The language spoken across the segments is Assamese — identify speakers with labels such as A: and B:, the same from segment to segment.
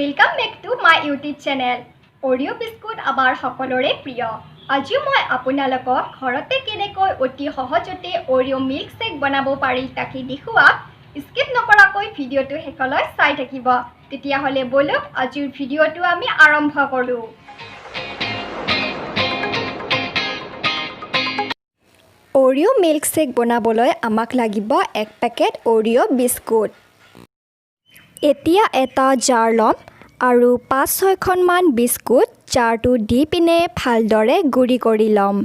A: Welcome back to my YouTube channel. Oreo biscuit আমাৰ সকলোৰে প্ৰিয়। আজিও মই আপোনালোকক ঘৰতে কেনেকৈ অতি সহজতে অৰিঅ' মিল্কশ্বেক বনাব পাৰি তাকে দেখুৱাম। স্কিপ নকৰাকৈ ভিডিঅ'টো শেষলৈ চাই থাকিব। তেতিয়াহ'লে ব'লক আজিৰ ভিডিঅ'টো আমি আৰম্ভ কৰোঁ। অৰিঅ' মিল্কশ্বেক বনাবলৈ আমাক লাগিব এক পেকেট অৰিঅ' বিস্কুট। এতিয়া এটা জাৰ ল'ম আৰু 5-6খনমান বিস্কুট জাৰটো দি পিনে ভালদৰে গুড়ি কৰি ল'ম।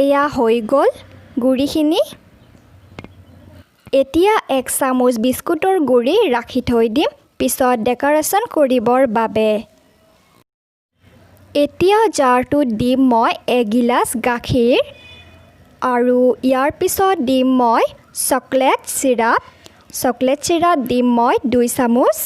A: এয়া হৈ গ'ল গুড়িখিনি। এতিয়া এক চামুচ বিস্কুটৰ গুড়ি ৰাখি থৈ দিম পিছত ডেক'ৰেশ্যন কৰিবৰ বাবে। এতিয়া জাৰটোত দিম মই এগিলাচ গাখীৰ আৰু ইয়াৰ পিছত দিম মই চকলেট চিৰাপ। চকলেট চিৰাপ দিম মই 2 চামুচ।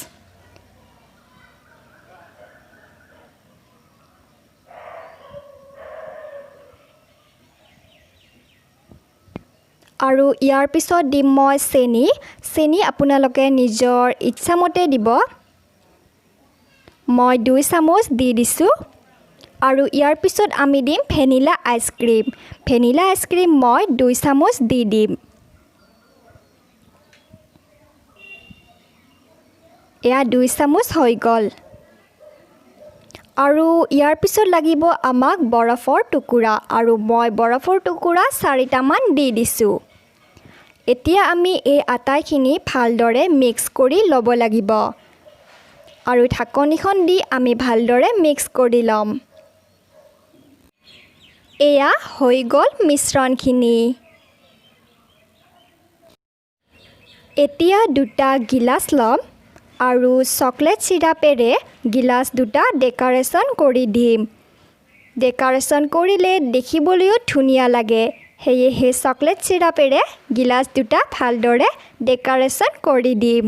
A: আৰু ইয়াৰ পিছত দিম মই চেনি। চেনি আপোনালোকে নিজৰ ইচ্ছামতে দিব, মই 2 চামুচ দি দিছোঁ। আৰু ইয়াৰ পিছত আমি দিম ভেনিলা আইচক্ৰীম। ভেনিলা আইচক্ৰীম মই 2 চামুচ দি দিম। এয়া 2 চামুচ হৈ গ'ল। আৰু ইয়াৰ পিছত লাগিব আমাক বৰফৰ টুকুৰা, আৰু মই বৰফৰ টুকুৰা 4টামান দি দিছোঁ। এতিয়া আমি এই আটাইখিনি ভালদৰে মিক্স কৰি ল'ব লাগিব আৰু ঢাকনিখন দি আমি ভালদৰে মিক্স কৰি ল'ম। এয়া হৈ গ'ল মিশ্ৰণখিনি। এতিয়া 2টা গিলাচ ল'ম আৰু চকলেট চিৰাপেৰে গিলাচ 2টা ডেক'ৰেশ্যন কৰি দিম। ডেক'ৰেশ্যন কৰিলে দেখিবলৈও ধুনীয়া লাগে, সেয়েহে চকলেট চিৰাপেৰে গিলাচ 2টা ভালদৰে ডেক'ৰেশ্যন কৰি দিম।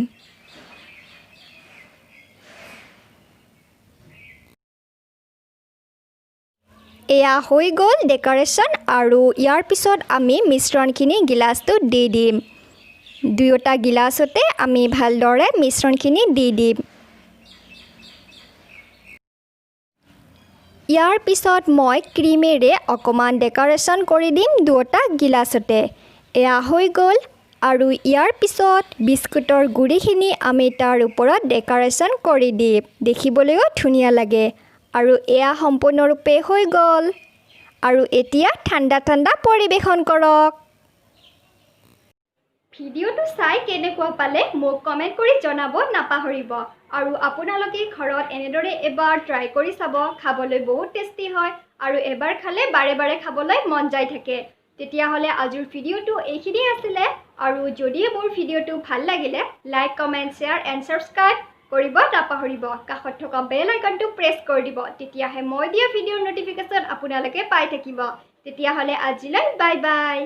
A: এয়া হৈ গ'ল ডেক'ৰেশ্যন। আৰু ইয়াৰ পিছত আমি মিশ্ৰণখিনি গিলাচটোত দি দিম। দুয়োটা গিলাচতে আমি ভালদৰে মিশ্ৰণখিনি দি দিম। ইয়াৰ পিছত মই ক্ৰীমেৰে অকণমান ডেক'ৰেশ্যন কৰি দিম দুয়োটা গিলাচতে। এয়া হৈ গ'ল। আৰু ইয়াৰ পিছত বিস্কুটৰ গুড়িখিনি আমি তাৰ ওপৰত ডেক'ৰেশ্যন কৰি দিম, দেখিবলৈও ধুনীয়া লাগে। আৰু এয়া সম্পূৰ্ণৰূপে হৈ গ'ল। আৰু এতিয়া ঠাণ্ডা ঠাণ্ডা পৰিৱেশন কৰক। ভিডিঅ'টো চাই কেনেকুৱা পালে মোক কমেণ্ট কৰি জনাব নাপাহৰিব। আৰু আপোনালোকে ঘৰত এনেদৰে এবাৰ ট্ৰাই কৰি চাব, খাবলৈ বহুত টেষ্টি হয় আৰু এবাৰ খালে বাৰে বাৰে খাবলৈ মন যাই থাকে। তেতিয়াহ'লে আজিৰ ভিডিঅ'টো এইখিনিয়ে আছিলে। আৰু যদিহে মোৰ ভিডিঅ'টো ভাল লাগিলে like, comment, share and subscribe কৰিব নাপাহৰিব। কাষত থকা বেল আইকনটো প্ৰেছ কৰি দিব, তেতিয়াহে মই দিয়া ভিডিঅ'ৰ ন'টিফিকেশ্যন আপোনালোকে পাই থাকিব। তেতিয়াহ'লে আজিলৈ বাই বাই।